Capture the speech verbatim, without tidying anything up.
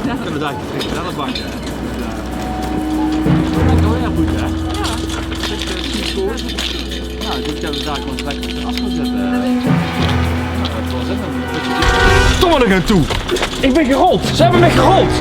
Ja, det we dao frikandelle bakke. Ja, det kan weer good, hè? Ja. Det is, eh, sjiek good. Ja, ich dink det we dao gewoon lekker op de as gaon zitte. Ja, det waor zin in. Stómme d'r aan toe. Ich bön gerold. Ze höbbe mich gerold.